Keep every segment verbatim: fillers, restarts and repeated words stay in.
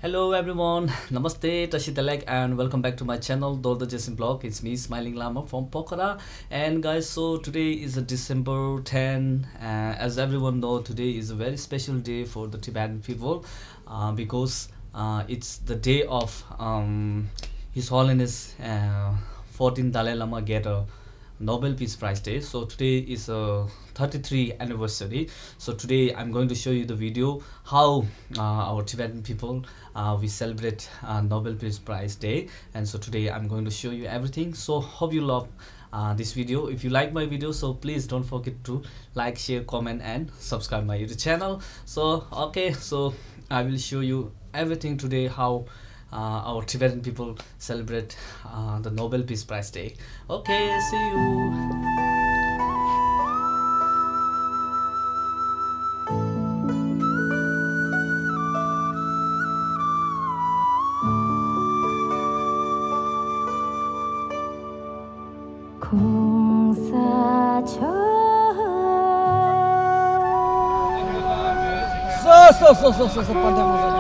Hello everyone, Namaste, Tashi Talek, and welcome back to my channel, Dorda Jason Blog. It's me, Smiling Lama from Pokhara. And guys, so today is a December ten. Uh, as everyone know, today is a very special day for the Tibetan people, uh, because uh, it's the day of um, His Holiness uh, fourteen Dalai Lama get a Nobel Peace Prize Day. So today is a thirty-three anniversary. So today I'm going to show you the video how uh, our Tibetan people uh, we celebrate uh, Nobel Peace Prize Day. And so today I'm going to show you everything. So hope you love uh, this video. If you like my video, so please don't forget to like, share, comment, and subscribe my YouTube channel. So okay, so I will show you everything today how uh, our Tibetan people celebrate uh, the Nobel Peace Prize Day. Okay, see you. གོང་ས་མཆོག་སོ་སོ་སོ་སོ་སོ་སོ་པ་དེ་མ་ཟ།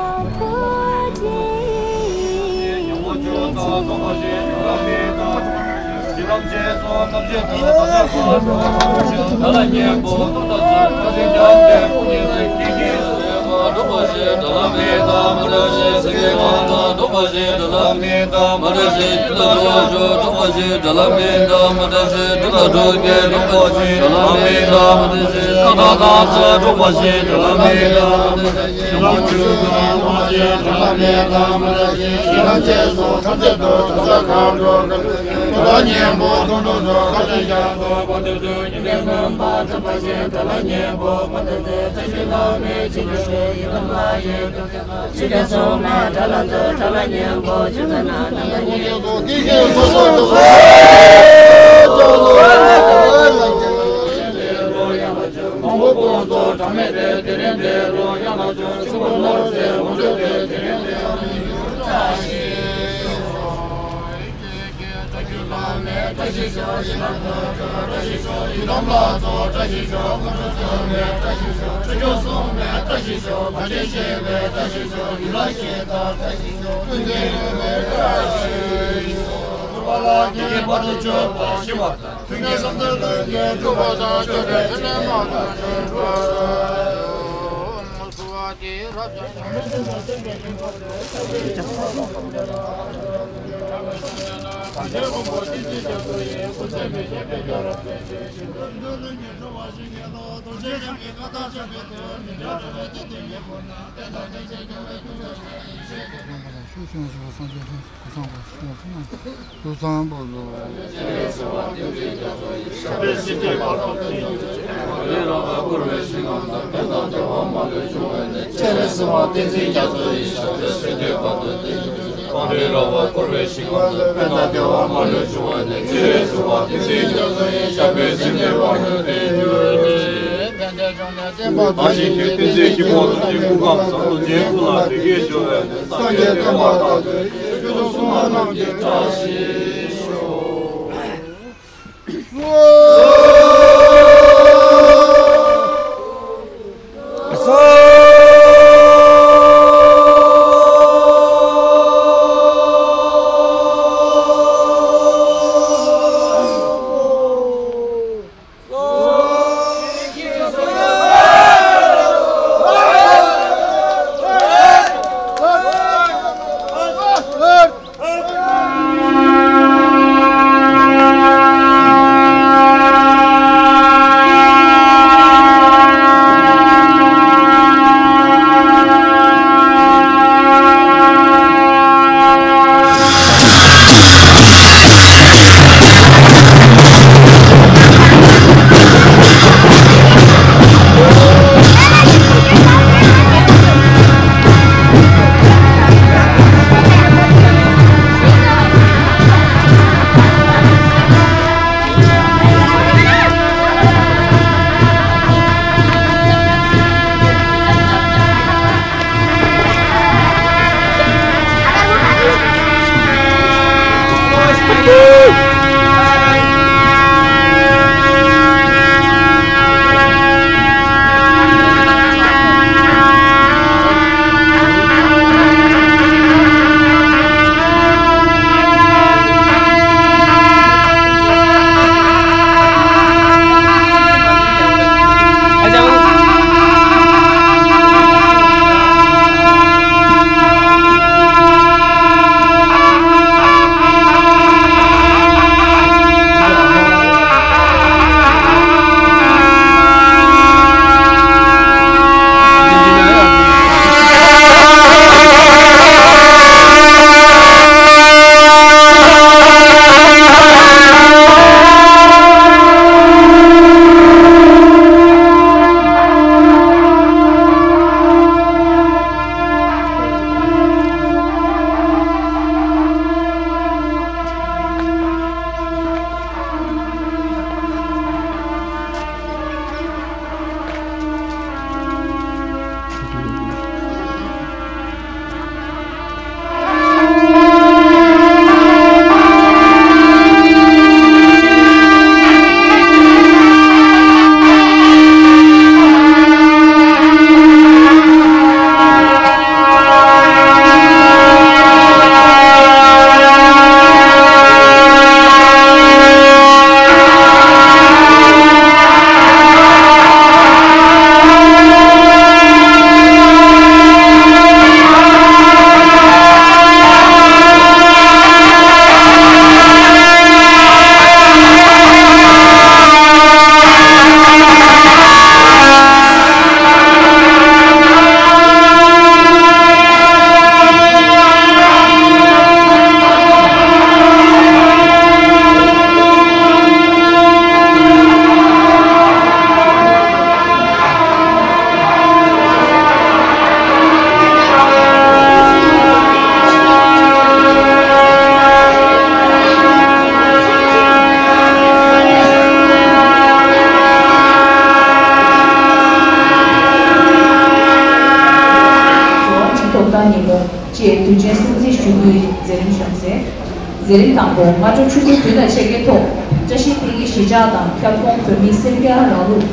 མཛད་རིམ་དང་པོ་སྔ་དྲོ་ཆུ་ཚོད་བདུན་དང་ཕྱེད་ཀའི་ཐོག་བཀྲ་ཤིས་འཕེལ་གྱི་གཞིས་ཆགས་དང་ཁྱབ་ཁོངས་བོད་མིའི་སེམས་ཀྱི་རང་ལུགས་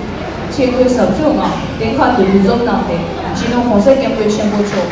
ཆེད་བསྐོས་ཟབ་སྦྱོང་ངང་གཏན་འཁེལ་དུ་འདུ་འཛོམས་གནང་སྟེ། སྤྱི་ནོར་༸གོང་ས་༸སྐྱབས་མགོན་ཆེན་པོ་མཆོག་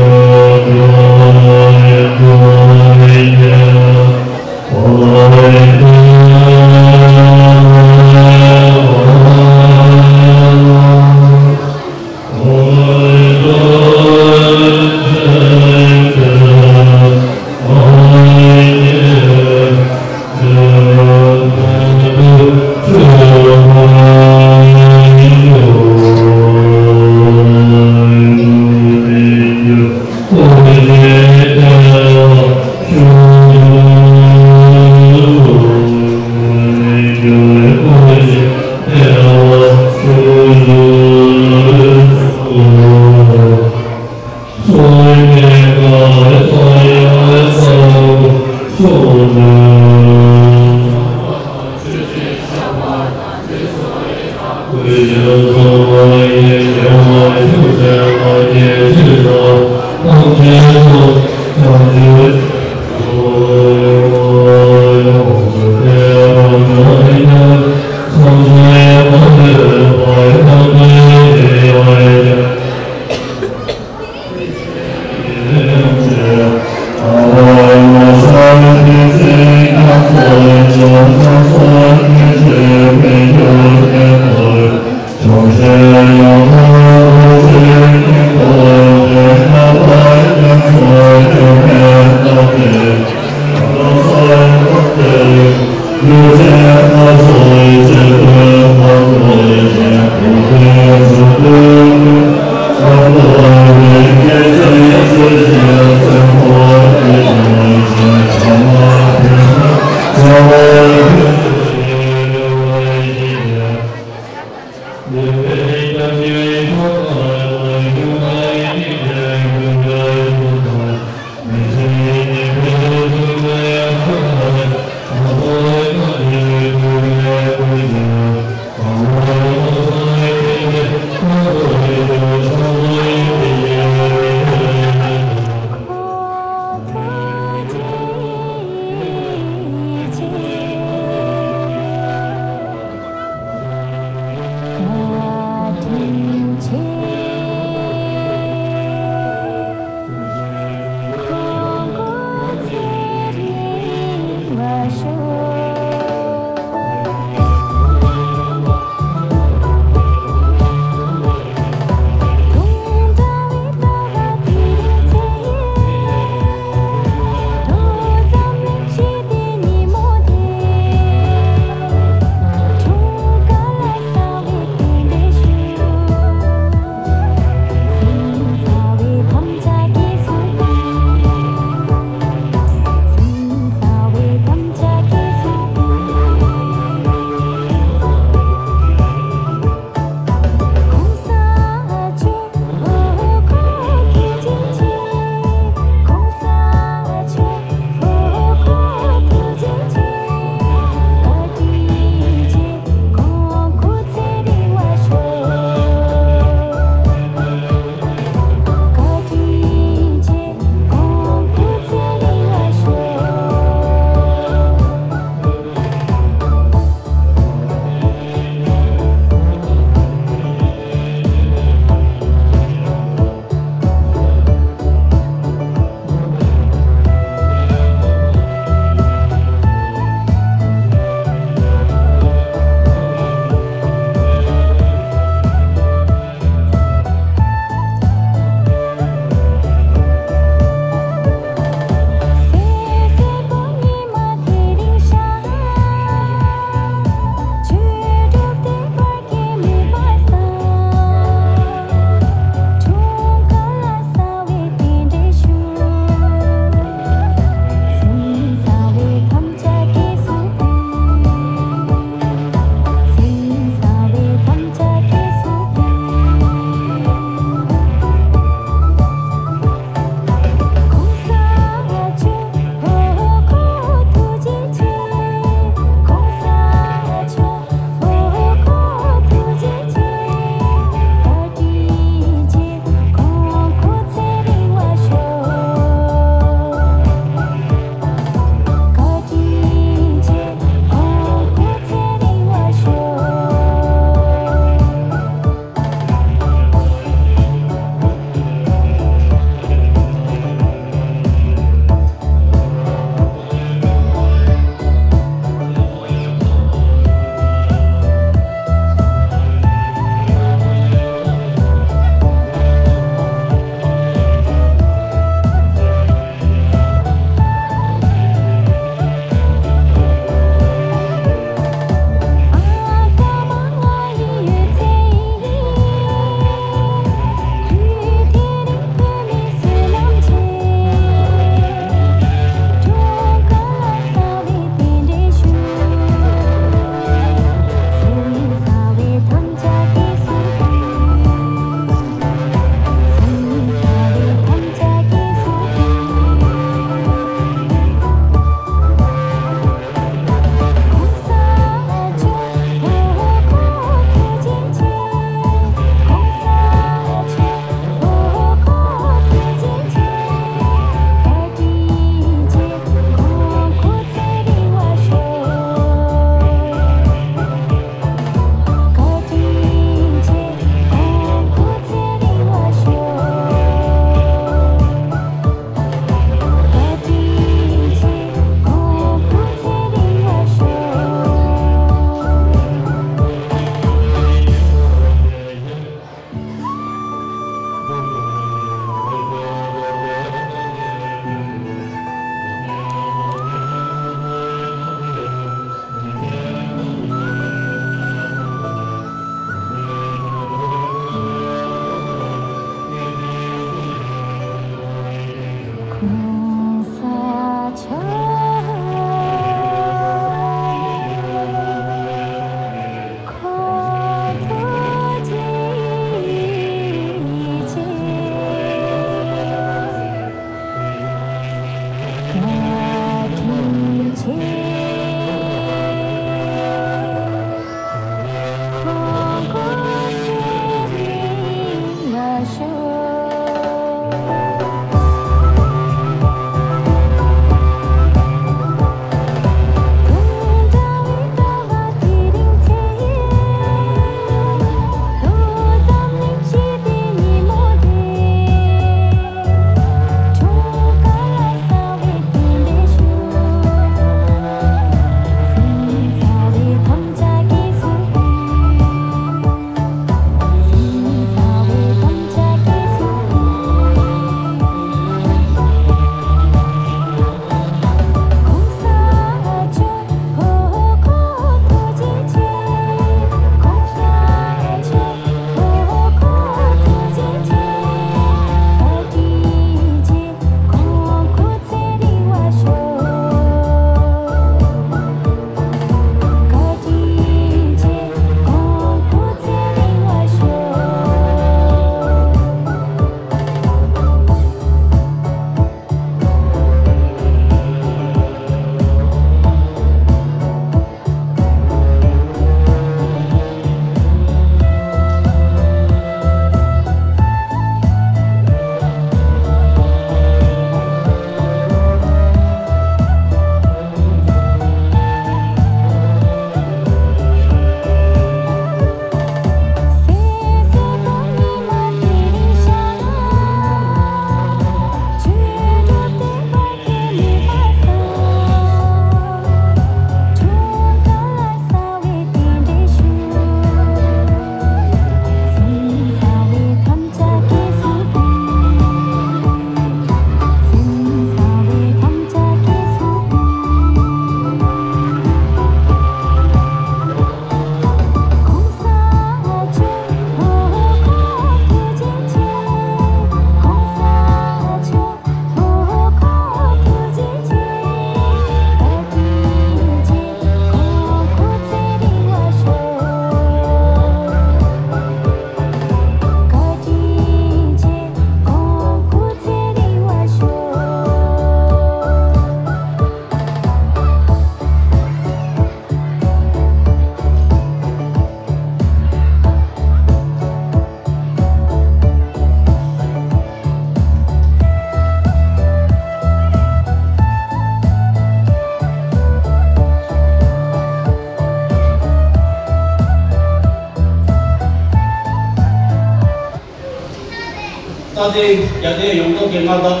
ས་སྟེང་རྒྱལ་བསྟན་ཡོངས་རྫོགས་ཀྱི་མངའ་བདག་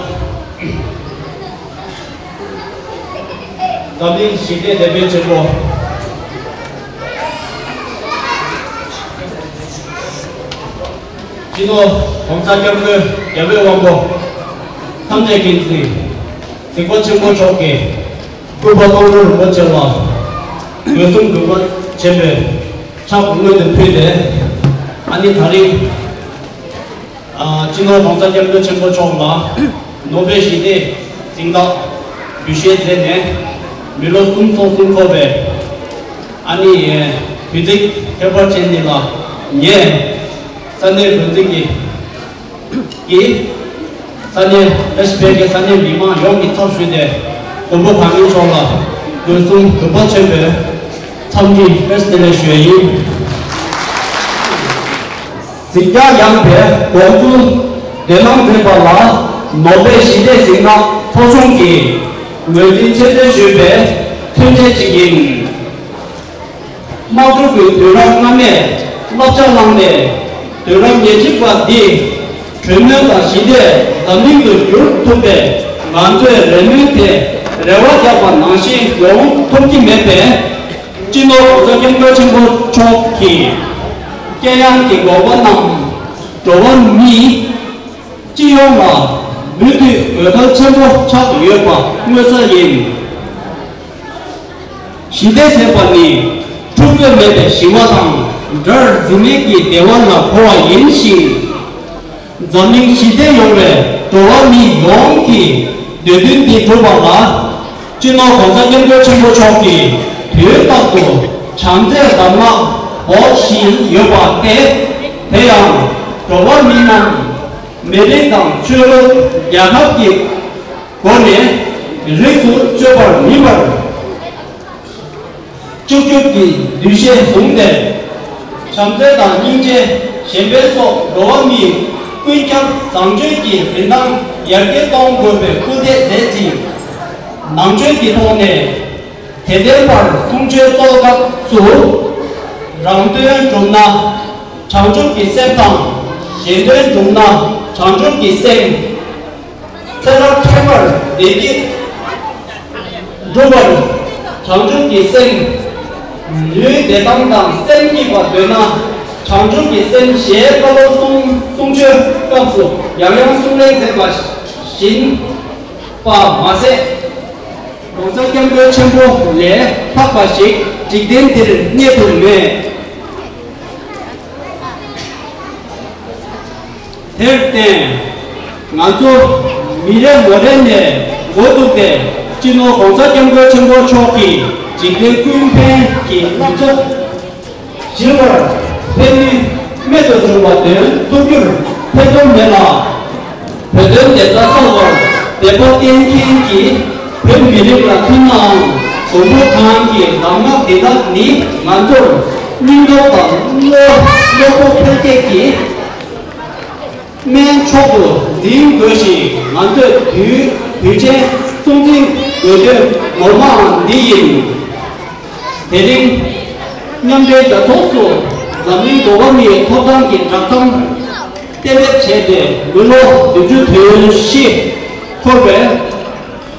འཛམ་གླིང་ཞི་བདེའི་དེད་དཔོན་ཆེན་པོ། སྤྱི་ནོར་༸གོང་ས་༸སྐྱབས་མགོན་རྒྱལ་བའི་དབང་པོ་ཐམས་ཅད་མཁྱེན་ཅིང་གཟིགས་པ་ཆེན་པོ་མཆོག་གིས་སྐུ་པར་ཀོང་སྤྲུལ་རིན་པོ་ཆེ་ལ་དགོས་གསུམ་གུས་པ་ཆེན་པོས་ཕྱག་སྔོན་དུ་ཕུལ་ཏེ། ཨ་ནི་ད་རིང་ཨ་སྤྱི་ནོར་༸གོང་ས་༸སྐྱབས་མགོན་ཆེན་པོ་མཆོག་ལ་ནོ་བེལ་ཞི་བདེའི་གཟེངས་རྟགས་འབུལ་བཞེས་མཛད་ནས་མི་ལོ་གསུམ་སོ་གསུམ་འཁོར་བའི་ཨ་ནི་དུས་ཚིགས་ཁྱད་པར་ཅན་འདི་ལ་ངས་ས་གནས་འགོ་འཛིན་གྱི་གིས་ས་གནས་ཨེ་ཤི་བལ་གྱི་ས་གནས་མི་མང་ཡོངས་ཀྱི་ཚབ་ཞུས་ཏེ་མགོན་པོ་གང་ཉིད་མཆོག་ལ་དགོས་གསུམ་གུས་པ་ཆེན་པོས་འཚམས་འདྲི་བཀྲ་ཤིས་བདེ་ལེགས་ཞུ་ཡ་ཡིན། གཟིགས་རྒྱ་ཡངས་པའི་དགོངས་ཚུལ་འདོན་གནང་མཛད་པ་ལ་ནོ་བེལ་ཞི་བདེའི་གཟེངས་རྟགས་ཚོགས་ཆུང་གིས་ངོས་འཛིན་ཆེ་མཐོང་ཞུས་པའི་མཐུན་རྐྱེན་ཅིག་ཡིན། དམག་འཁྲུག་གི་དུས་རབས་སྔ་མས་བསླབ་བྱ་བླངས་ནས་དུས་རབས་ཉེར་གཅིག་པ་འདི་གྲོས་མོལ་དང་ཞི་བདེ་འཛམ་གླིང་དུ་བསྒྱུར་ཐུབ་པའི་ང་ཚོས་རེ་སྨོན་དེ་རེ་བ་བརྒྱབ་པ་ནང་བཞིན་ཡོང་ཐུབ་ཀྱི་མེད་པས། སྤྱི་ནོར་༸གོང་ས་༸སྐྱབས་མགོན་ཆེན་པོ་མཆོག་གི་དཀྱེལ་ཡངས་ཀྱི་དགོངས་པ་རྣམས་འགྲོ་བ་མིའི་སྤྱི་ཡོངས་ལ་མུ་མཐུད་འོད་མདངས་ཆེན་པོ་ཆགས་ཡོད་པ་མངོན་གསལ་ཡིན། ཞི་བདེ་ཟེར་བ་ནི་འཁྲུག་རྩོད་མེད་པའི་ཞི་བ་དང་དགྲར་འཛིན་མེད་ཀྱི་བདེ་བ་ལ་གོ་བ་ཡིན་ཞིང་། འཛམ་གླིང་ཞི་བདེ་ཡོང་བའི་འགྲོ་བ་མི་ཡོངས་ཀྱི་འདོད་འདུན་འདི་འགྲུབ་པ་ལ་སྤྱི་ནོར་༸གོང་ས་༸སྐྱབས་མགོན་ཆེན་པོ་མཆོག་གིས་དུས་རྟག་ཏུ་བྱམས་བརྩེའི་གདམས་ངག་འབོག་བཞིན་ཡོད་པ་སྟེ། དེ་ཡང་འགྲོ་བ་མི་རྣམས་མི་རིགས་དང་ཆོས་ལུགས་རྒྱལ་ཁབ་ཀྱི་སྒོ་ནས་རིས་སུ་གཅོད་པར་མིན་པར། གཅིག་གྱུར་གྱི་འདུ་ཤེས་བཟུང་སྟེ། བྱམས་བརྩེ་དང་སྙིང་རྗེ་གཞན་ཕན་སོགས་འགྲོ་བ་མིའི་ཀུན་ཁྱབ་བཟང་སྤྱོད་ཀྱི་རིན་ཐང་ཡར་རྒྱས་གཏོང་དགོས་པའི་སྐུལ་འདེད་མཛད་ཅིང་། ནང་ཆོས་ཀྱི་ཐོག་ནས་དད་ལྡན་པར་གསུང་ཆོས་སྩོལ་སྐབས་སུ། རང་དོན་བསྒྲུབ་ན་བྱང་ཆུབ་ཀྱི་སེམས་དང་། གཞན་དོན་བསྒྲུབ་ན་བྱང་ཆུབ་ཀྱི་སེམས། ཚེ་རབས་ཕྲེང་བར་བདེ་སྐྱིད་འགྲུབ་པར་བྱང་ཆུབ་ཀྱི་སེམས། ལུས་བདེ་ཐང་དང་སེམས་སྐྱིད་པར་འདོད་ན་བྱང་ཆུབ་ཀྱི་སེམས་ཞེས་བཀའ་སློབ་གསུང་གསུང་ཆོས་སྐབས་སུ་ཡང་ཡང་གསུང་གླེང་མཛད་པ་བཞིན་པ་མ་ཟད། ༸གོང་ས་༸སྐྱབས་མགོན་ཆེན་པོ་ལས་ལྷག་པ་ཞིག་འཇིག་རྟེན་འདིར་རྙེད་ཐུབ་མེད། དེར་བརྟེན། ང་ཚོ་མི་རེ་ངོ་རེ་ནས་འགོ་བཙུགས་ཏེ་སྤྱི་ནོར་༸གོང་ས་༸སྐྱབས་མགོན་ཆེན་པོ་མཆོག་གིས་འཇིག་རྟེན་ཀུན་ཕན་གྱི་བསླབ་བྱ་ཞིབ་པར་ཕན་ནུས་རྨད་དུ་བྱུང་བ་འདོན་ཐུབ་རྒྱུར་ཐེ་ཚོམ་མེད་ལ། བོད་དོན་བདེན་མཐའ་གསལ་བར་འབད་པ་བསྟེན་མཁན་གྱི་བོད་མི་རིགས་ལ་མཚོན་ནའང་། མགོན་པོ་གང་གི་གདམས་ངག་འདི་དག་ནི་ང་ཚོར་སྙིང་སྟོབས་དང་བློ་བློ་ཁོག་འཕེལ་རྒྱས་ཀྱི་སྨན་མཆོག་ཏུ་འཛིན་དགོས་ཤིང་། ང་ཚོས་དུས་དུས་ཆེན་སྲུང་བརྩི་དགོས་དོན་ངོ་མའང་འདི་ཡིན། དེ་རིང་མཉམ་འབྲེལ་རྒྱལ་ཚོགས་སུ་འཛམ་གླིང་འགྲོ་བ་མིའི་ཐོབ་ཐང་གི་བསྒྲགས་གཏམ་གཏན་འབེབས་བྱས་ཏེ་མི་ལོ་བདུན་ཅུ་དོན་བཞི་འཁོར་བའི་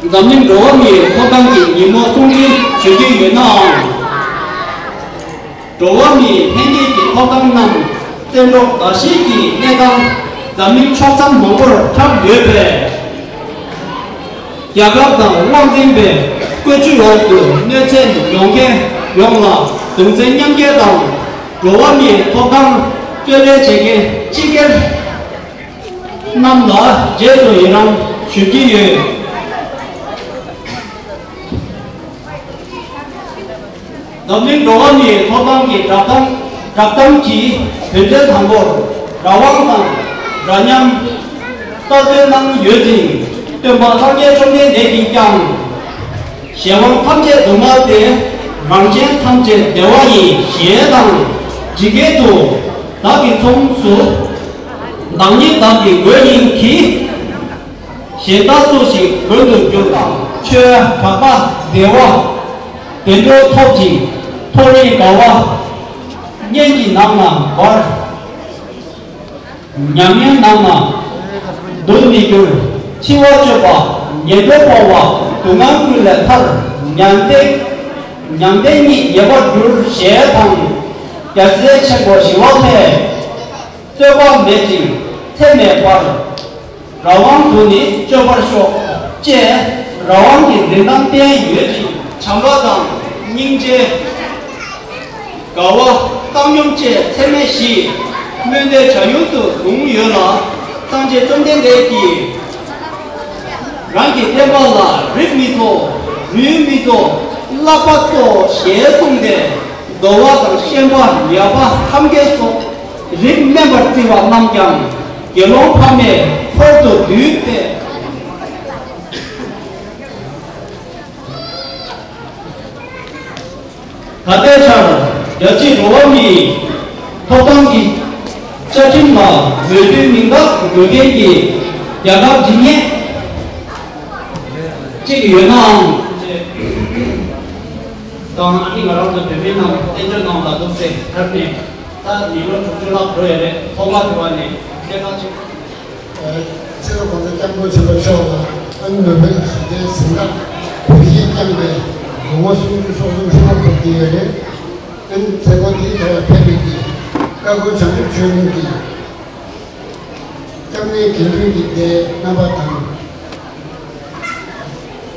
འཛམ་གླིང་འགྲོ་བ་མིའི་ཐོབ་ཐང་གི་ཉིན་མོ་སྲུང་བརྩི་ཞུ་རྒྱུ་ཡོད་ནའང་། འགྲོ་བ་མིའི་ལྷན་སྐྱེས་ཀྱི་ཐོབ་ཐང་རྣམས་བཙན་འཕྲོག་ཟླ་བཞི་གི་གནས་སྟངས་འཛམ་གླིང་ཕྱོགས་མཚམས་མང་པོར་ཁྱབ་ཡོད་པས། རྒྱལ་ཁབ་དང་དབང་འཛིན་པའི་བཀོད་ཇུས་འོག་ཏུ་གནོད་འཚེ་མྱོང་མཁན་ཡོངས་ལ་གདུང་སེམས་མཉམ་སྐྱེད་དང་། འགྲོ་བ་མིའི་ཐོབ་ཐང་རྩོད་ལེན་བྱེད་མཁན་སྤྱི་སྒེར་རྣམས་ལ་རྗེས་སུ་ཡི་རང་ཞུ་གི་ཡོད། འཛམ་གླིང་འགྲོ་བ་མིའི་ཐོབ་ཐང་གི་བསྒྲགས་གཏམ་བསྒྲགས་གཏམ་གྱི་དོན་ཚན་དང་པོར་རང་དབང་དང་འདྲ་མཉམ། ལྟ་སྟོན་གནང་ཡོད་ཅིང་། སྟོན་པ་སངས་རྒྱས་བཅོམ་ལྡན་འདས་ཀྱིས་ཀྱང་། གཞན་དབང་ཐམས་ཅད་སྡུག་བསྔལ་ཏེ། རང་གཞན་ཐམས་ཅད་བདེ་བ་ཡི་གཞལ་དང་ཇི་སྐད་དུ། བདག་གི་ཚོམས་སུ་བདག་ཉིད་བདག་གི་མགོན་ཡིན་གྱི། གཞན་དག་སུ་ཞིག་མགོན་དུ་གྱུར་པ། ཆོས་གྲགས་པ་བདེ་བ་བདེ་འགྲོ་ཐོབ་ཅིང་། མཐོ་རིས་དགའ་བ་གཉེན་གྱི་ནང་ན་འབར། མྱ་ངན་ནང་ན་ སྡུག་མི་འགྱུར་འཆི་བ་གཅོད་པ། ངན་འགྲོར་སྤོང་བ་སྡུག་བསྔལ་ཀུན་ལས་ཐར། མྱང་འདས་མྱང་འདས་ཉིད་ངེས་པར་འགྱུར་ཞེས་དང་། རྒྱལ་སྲས་ཆེན་པོ་ཞི་བ་ལྷས། རྩོད་པ་མེད་ཅིང་ཚད་མེད་པར། རང་དབང་དུ་ནི་སྤྱོད་པར་ཤོག་ཅེས་རང་དབང་གི་རིན་ཐང་བསྟན་ཡོད་ཅིང་། བྱམས་པ་དང་སྙིང་རྗེ། དགའ་བ། བཏང་སྙོམས་བཅས་ཚད་མེད་བཞི་སྨོན་འདུན་བྱ་ཡུལ་དུ་བཟུང་ཡོད་ལ། སངས་རྒྱས་བཅོམ་ལྡན་འདས་ཀྱིས་རང་གི་བསྟན་པ་ལ་རིགས་མི་གཙོ། རུས་མི་གཙོ། བསླབ་པ་གཙོ་ཞེས་གསུངས་ཏེ། འདུལ་བ་དང་བཤན་པ་ཉ་པ་ཐབས་མཁས་སོགས་རིགས་དམན་པར་བརྩི་བ་རྣམས་ཀྱང་དགེ་སློང་ཕ་མས་འཁོར་དུ་བསྡུས་ཏེ། ད་ལྟའི་ཆར་རྒྱལ་གཅེས་འགྲོ་བ་མིའི་ཐོབ་ཐང་གི་བཅའ་ཁྲིམས་ལ་མོས་མཐུན་མིང་རྟགས་འབུལ་མཁན་གྱི་རྒྱལ་ཁབ་ཇི་སྙེད་ཅིག་ཡོད་ནའང་། དང་ཨ་ནི་ང་རང་ཚོ་བོད་མི་རྣམས་བསྟན་བཅོས་ནང་ལ་འདུག་སེ་ཐར་ནས་ད་མི་ལོ་དྲུག་ཅུ་ལྷག་འགྲོ་ཡོད་རེད། ཐོག་མ་དེ་བ་ནས་སྐད་གྲགས་ཆེ། སྤྱི་ཚོགས་གོང་ས་སྐྱབས་མགོན་ཆེན་པོ་མཆོག་ལ་ཨ་ནི་ནོ་བེལ་ཞི་བདེའི་གཟེངས་རྟགས་འབུལ་བཞེས་བསྐྱངས་ཏེ་ལོ་ངོ་སུམ་ཅུ་སོ་གསུམ་ཧྲིལ་པོ་འཁོར་གྱི་ཡོད་རེད། ཨ་ནི་མཛད་སྒོ་དེའི་ཐོག་ལ་ཕེབས་པའི་གི་བཀའ་བསྒོ་བྱང་ཆུབ་ཆོས་གླིང་གི་སྐྱབས་གནས་དགེ་འདུན་གྱི་སྡེ་རྣམ་པ་དང་།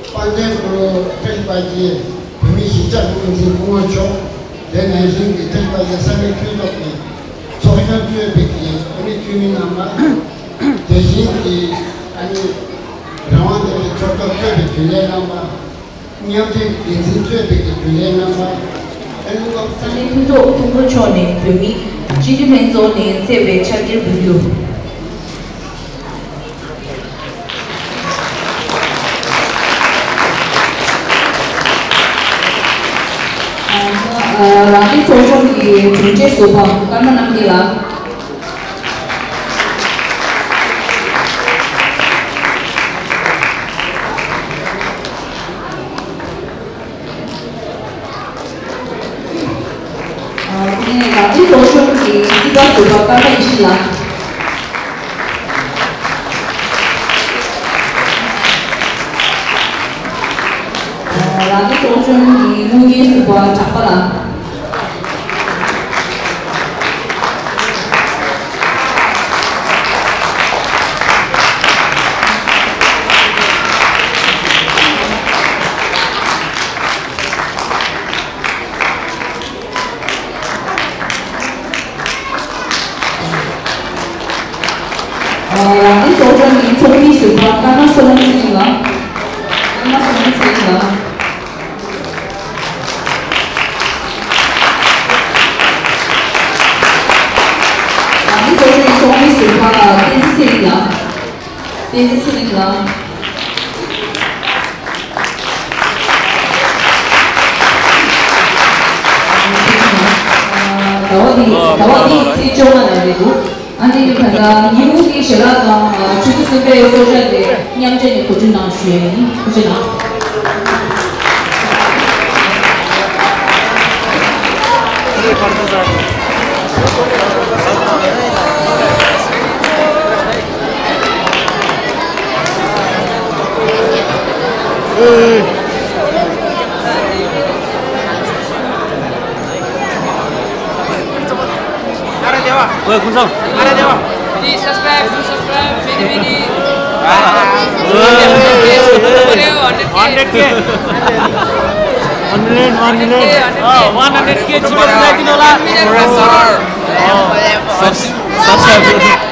དཔལ་ལྡན་གུ་རུ་བཀྲ་ཤིས་པ་རྒྱལ་བོད་མིའི་གཞིས་ཆགས་དབུ་འཛིན་སྐུ་ངོ་མཆོག་དེ་ནང་བཞིན་གྱི་བཀྲ་ཤིས་པ་རྒྱལ་ས་གནས་འཐུས་ཚོགས་ཀྱི་ཚོགས་གཞོན་གཙོས་པའི་གི་ཨ་ནི་འཐུས་མི་རྣམ་པ། དེ་བཞིན་གྱི་ཨ་ནི་རང་དབང་ལྡན་པའི་ཕྱོགས་གཏོགས་གཙོས་པའི་རྒྱུན་ལས་རྣམ་པ། མཉམ་འབྲེལ་འགན་འཛིན་གཙོས་པའི་རྒྱུན་ལས་རྣམ་པ། ཨ་ནི་སློབ་ས་གནས་འཐུས་ཚོགས་ཚོགས་གཙོ་མཆོག་ནས་བོད་མིའི་སྤྱི་འཐུས་ལྷན་ཚོགས་ནས་བསྩལ་བའི་ཕྱག་འཁྱེར་འབུལ་རྒྱུ། རང་སྐྱོང་ཚོགས་ཆུང་གི་དྲུང་ཆེ་ཟུར་པ་ཀརྨ་རྣམ་རྒྱལ་ལགས། དེ་ནས་རང་སྐྱོང་ཚོགས་ཆུང་གི་རྩིས་པ་ཟུར་པ་ཀརྨ་ཡེ་ཤེས་ལགས། རང་སྐྱོང་ཚོགས་ཆུང་གི་དངུལ་གྱི་ཟུར་པ་གྲགས་པ་ལགས། རང་སྐྱོང་ཚོགས་ཆུང་གི་ཚོགས་མི་ཟུར་པ་ཀརྨ་བསོད་ནམས་ཚེ་རིང་ལགས། ཀརྨ་བསོད་ནམས་ཚེ་རིང་ལགས། རང་སྐྱོང་ཚོགས་ཆུང་གི་ཚོགས་མི་ཟུར་པ་བསྟན་འཛིན་ཚེ་རིང་ལགས། བསྟན་འཛིན་ཚེ་རིང་ལགས། ཟླ་བ་འདི་ཟླ་བ་འདིའི་ཚེས་བཅོ་ལྔ་ལ་རེད་འདུག་ཨ་ནི་ད་ལྟ་ཉིན་གུང་གི་ཞལ་ལག་དང་ཆུ་ཚོད་གསུམ་པའི་གསོལ་ཇ་དེ་མཉམ་འབྲེལ་ནས་གོ་སྒྲིག་གནང་ཞུ་ཡ་ཡིན། ཐུགས་རྗེ་གནང་། Please subscribe, do subscribe, very, very. Hundred K. One million, one million. Oh, one hundred K. Subs-, subscribe.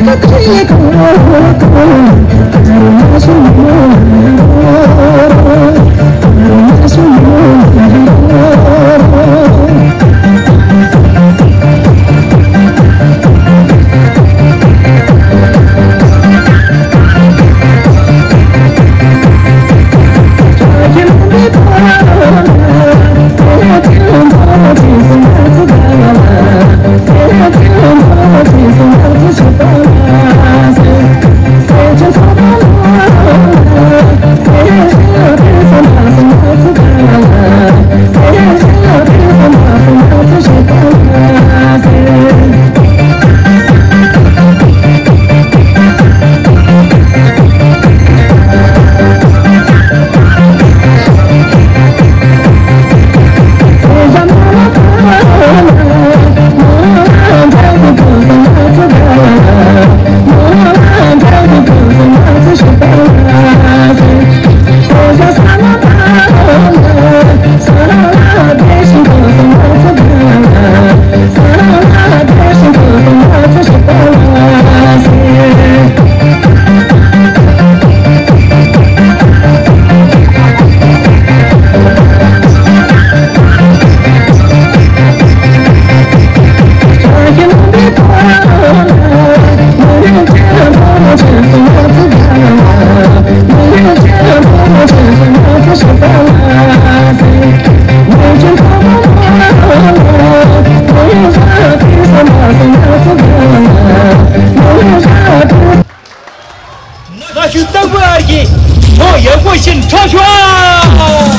ན་ཞུ་སྟག་བུ་ཨར་གྱིས་ཐོ་ཡག་པོ་ཞིག་འཕྲོག་ཤོག